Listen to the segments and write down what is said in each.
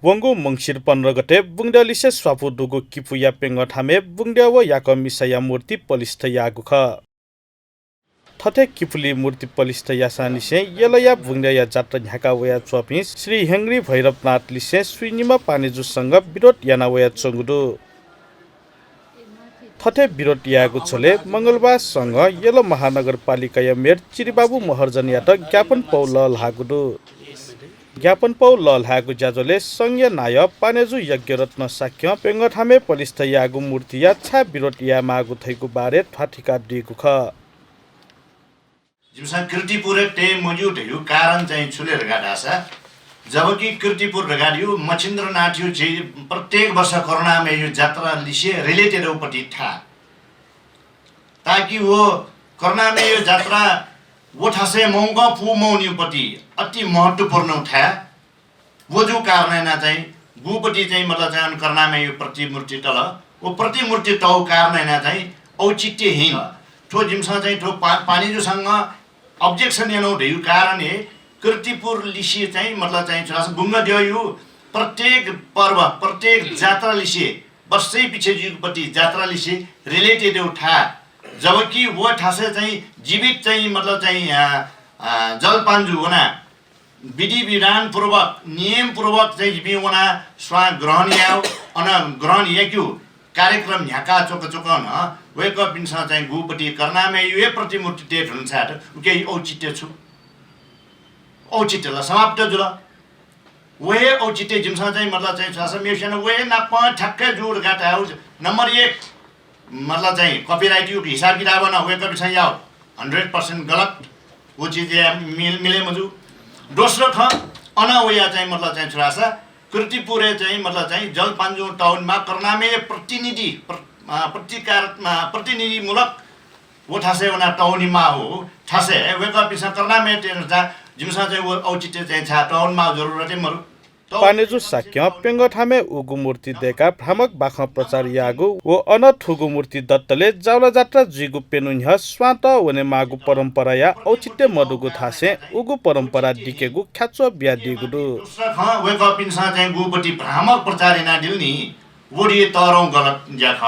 वंगु मंगसिर 15 गते बुंगडलिसे स्वापु दुगु किपुया पेंग थामे बुंगड्याव याक मिसाया मूर्ति पलिस्थ यागुख थथे किपुली मूर्ति पलिस्थ यासानिसे यलया बुंगड्या जात्रा झ्याका वया चोपि श्री हेंग्री भैरवनाथ लिसे सुइनिमा पानेजु संग विरोध याना वया चंगुदु थथे विरोध यागु छोले मंगलबार संग यलो महानगरपालिका या मेयर चिरिबाबु महर्जन यात ज्ञापन पौल लागुदु ज्ञापन पौ लल्हागु ज्याजोले संघीय नाय पानेजु यज्ञरत्न साक्य पेंगथामे पलिस्थ यागु मूर्ति या छा विरोध या मागु थैगु बारे थाटिका दिगु ख जिमसा कृतिपुर टे मौजूद यो कारण चाहिँ छुलेर गाडासा जबकि कृतिपुर रगाडियो मचिन्द्रनाथ यो चाहिँ प्रत्येक वर्ष कोरोनामा यो जात्रा लिसे रिलेटेड उपटि था ताकि वो कोरोनामा यो जात्रा वो ठासे महँगा पु मौनीपट्टि अति महत्त्वपूर्ण था वो जो कारण ना चाहिँ गुपट्टि चाहिँ मतलब चाहिँ कर्नामा यो प्रतिमूर्ति तल वो प्रतिमूर्ति तौ कारण ना चाहिँ औचित्यहीन ठो जिमसा चाहिँ ठो पानी जोसँग अब्जेक्सन यानो ढेउ कारण है कृतिपुर लिसी चाहिँ मतलब चाहिँ छोरा गुम्न दियो यो प्रत्येक पर्व प्रत्येक जात्रा लिसी वर्षै पछि जुगपट्टि जात्रा लिसी रिलेटेड उठा जबकि वो ठासे चाहिँ जीवित चाहिँ मतलब चाहिँ जलपान्जु होना विधि विधान पूर्वक नियम पूर्वक चाहिँ बिउना स्वा ग्रहण या अन ग्रहण याक्यु कार्यक्रम झ्याका चोक चोकन वेक अप इन्स चाहिँ गुपट्टि कर्नामे यो प्रतिमूर्ति डेट हुन्छ उके औचित्य छु औचित्यलाई समाप्त जुल वे औचित्य जिमसा चाहिँ मतलब चाहिँ छ मेसन वे नाप ठक्कै जोड गाटा आउ नम्बर 1 मतलब चाहिँ कॉपीराइट यो हिसाब किताब न वे कपि चाहिँ याओ 100% गलत वो चीज मिले मजु दोस्रो ख अनवया चाहिँ मतलब चाहिँ छोरासा कृतिपुरे चाहिँ मतलब चाहिँ जलपान्जु टाउनमा कर्नामे प्रतिनिधि प्रतिनिधिमूलक वो ठासे वना टाउनमा हो ठासे वे कपि स कर्नामे टेर्जा जिमसा चाहिँ वो औचित्य चाहिँ छ टाउनमा जरुरतै मरु पानेजु साक्य पेंगथामे उगु मूर्ति देका भ्रामक बाख प्रचार यागु वो अनथुगु मूर्ति दत्तले जावला जात्रा जुगु पेनुन्ह स्वात वने मागु परम्परा या औचित्य मदुगु थासे उगु परम्परा दिकेगु ख्याचो बिया दिगुदु वे कपिनसा चाहिँ गुपटी भ्रामक प्रचार इना दिल्नी वडी तरौ गलत ज्याख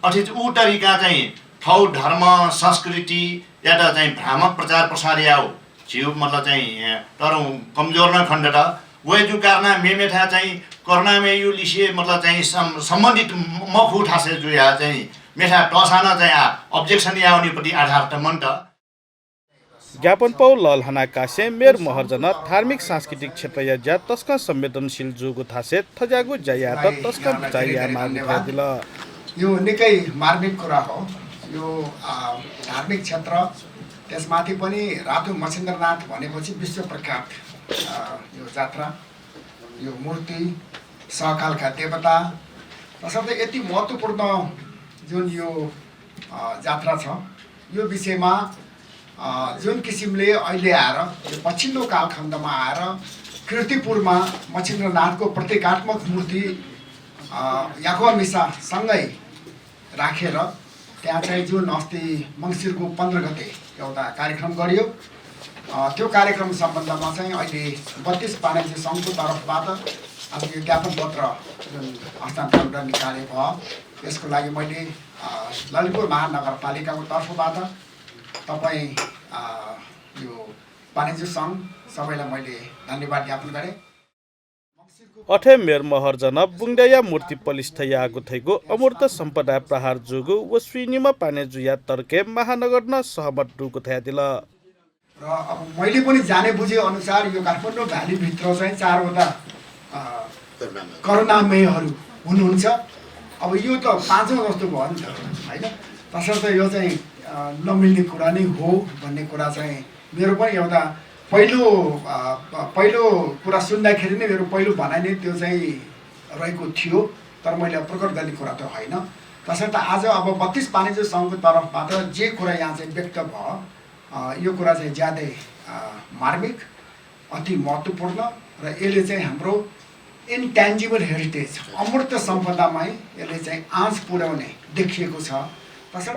अथि उ तरिका चाहिँ ठौ धर्म संस्कृति याटा चाहिँ भ्रामक प्रचार प्रसार याउ जिउ मतलब चाहिँ तरौ कमजोर न खण्डटा वे जो कारण मेमेठा चाहिँ कर्नामे यो लिसिए मतलब चाहिँ सम्बन्धित मखु ठासे जो या चाहिँ मेठा टसाना चाहिँ अब्जेक्सन याउनेपट्टि आधार त मन त ज्ञापन पौ ललहना कासे मेयर महर्जन धार्मिक सांस्कृतिक क्षेत्र या ज्या तस्क संवेदनशील जुगु थासे थजागु जया त तस्क जया मागु दिल यो निकै मार्मिक कुरा हो यो धार्मिक क्षेत्र त्यसमाथि पनि रातु मचिन्द्रनाथ भनेपछि विश्व प्रख्यात यो जात्रा यो मूर्ति सहकालका देवता तसर्थ यति महत्त्वपूर्ण जुन यो जात्रा छ यो विषयमा जुन किसिमले अहिले आएर यो पछिल्लो कालखण्डमा आएर कृतिपुरमा मचिन्द्रनाथको प्रतीकात्मक मूर्ति याको मिसा सँगै राखेर त्यहाँ चाहिँ जुन अस्ति मङ्सिरको 15 गते एउटा कार्यक्रम गरियो त्यो कार्यक्रम सम्बन्धमा चाहिँ अहिले 32 पानेजी सङ्घको तर्फबाट अब यो ज्ञापन पत्र जुन हस्तान्तरण गर्ने कार्य भयो त्यसको लागि मैले ललितपुर महानगरपालिकाको तर्फबाट तपाईँ यो पानेजी सङ्घ सबैलाई मैले धन्यवाद ज्ञापन गरेँ अठे मेयर महर्जन बुंगडया मूर्ति पलिस्थ यागु थैगु अमूर्त सम्पदा प्रहार जुगु वस्विनिमा पानेजु या तर्के महानगर न सहमत दुगु थया दिल र अब मैले पनि जाने बुझे अनुसार यो काठमाडौँ भ्याली भित्र चाहिँ 4 वटा करुणामयहरू हुनुहुन्छ अब यो त 5औं जस्तो भयो नि त हैन तसर्थ यो चाहिँ नमिल्ने कुरा नै हो भन्ने कुरा चाहिँ मेरो पनि एउटा पहिलो कुरा सुन्दाखेरि नै मेरो पहिलो भनाइ नै त्यो चाहिँ रहेको थियो तर मैले प्रकट गर्ने कुरा त होइन तसर्थ आज अब 32 पानेजु सङ्घको तर्फबाट जे कुरा यहाँ चाहिँ व्यक्त भयो यो कुरा चाहिँ ज्यादै मार्मिक अति महत्त्वपूर्ण र यसले चाहिँ हाम्रो इन्ट्यान्जिबल हेरिटेज अमूर्त सम्पदामै यसले चाहिँ आँच पुर्याउने देखिएको छ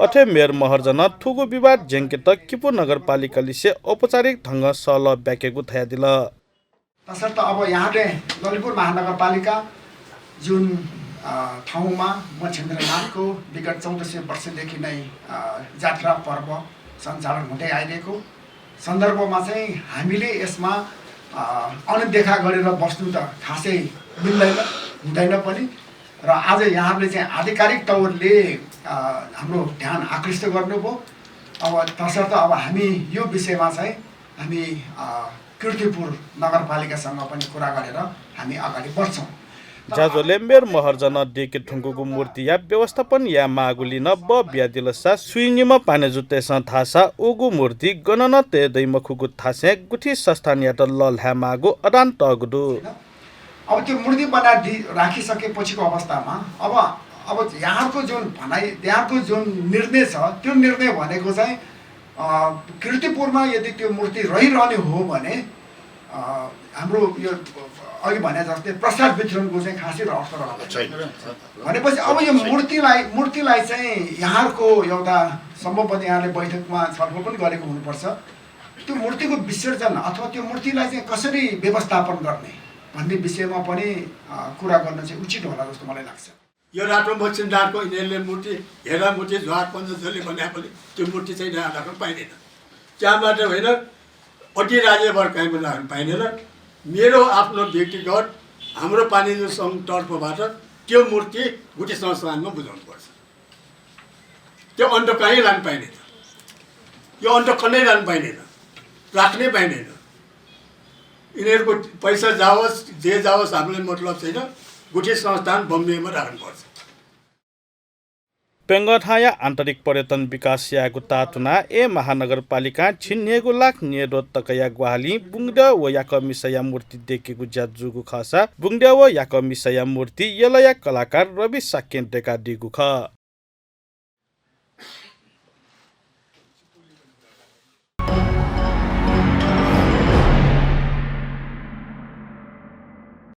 अथे मेयर महर्जन ठुगु विवाद जेंके त किपु नगरपालिकाले औपचारिक ढंग सल ब्याकेगु थया दिल तसर्थ अब यहाँले ललितपुर महानगरपालिका जुन ठाउँमा मच्छिन्द्रनाथको विगत 1400 वर्षदेखि नै जात्रा पर्व सञ्चालन हुँदै आइरहेको सन्दर्भमा चाहिँ हामीले यसमा अनदेखा गरेर बस्नु त खासै मिल्दैन हुँदैन पनि र आज यहाँले चाहिँ आधिकारिक तौरले हाम्रो ध्यान आकृष्ट गर्नुभयो। अब तसर्थ अब हामी यो विषयमा चाहिँ हामी कीर्तिपुर नगरपालिकासँग पनि कुरा गरेर हामी अगाडि बढ्छौँ। जाजोले मेयर महर्जन डेके ठुङ्गुको मूर्ति या व्यवस्थापन या मागुलिन ब ब्यादिलसा सुइनिम पाने जुतेसा थासा उगु मूर्ति गणन ते दैमखुगु थासे गुठी संस्थान या त लल्हा मागु अदान तगदु। अब त्यो मूर्ति बना राखिसकेपछिको अवस्थामा अब यहाँको जुन भनाइ यहाँको जुन निर्णय छ त्यो निर्णय भनेको चाहिँ कीर्तिपुरमा यदि त्यो मूर्ति रहिरहने हो भने हाम्रो यो अघि भने जस्तै प्रसाद वितरणको चाहिँ खासै अर्थ रहँदैन भनेपछि अब यो मूर्तिलाई चाहिँ यहाँको एउटा सम्भवतः यहाँले बैठकमा छलफल पनि गरेको हुनुपर्छ। त्यो मूर्तिको विसर्जन अथवा त्यो मूर्तिलाई चाहिँ कसरी व्यवस्थापन गर्ने भन्ने विषयमा पनि कुरा गर्न चाहिँ उचित होला जस्तो मलाई लाग्छ। यो रातो मच्छिन्द्रनाथको यिनीहरूले मूर्ति हेरा मूर्ति झ्वार पञ्चजले भने पनि त्यो मूर्ति चाहिँ राख्न पाइँदैन। त्यहाँबाट होइन अति राज्यभर काहीँ राख्न पाइँदैन। मेरो आफ्नो व्यक्तिगत हाम्रो पानीको सङ्घ तर्फबाट त्यो मूर्ति गुठी संस्थानमा बुझाउनुपर्छ। त्यो अन्त कहीँ लानु पाइँदैन, यो अन्त कनै लानु पाइँदैन, राख्नै पाइँदैन। यिनीहरूको पैसा जाओस् जे जाओस् हामीलाई मतलब छैन। गुठी संस्थान बम्बईमा राख्नुपर्छ। पेङ्गठाया आन्तरिक पर्यटन विकास यागु तातुना ए महानगरपालिका छिन्नेगु लाख नेडो तकया ग्वाली बुङ्ड व याक मिसया मूर्ति देखेको ज्याजुगु खसा बुङ्ड व याक मिसया मूर्ति यलया कलाकार रवि साकेन्टेका दिगु ख।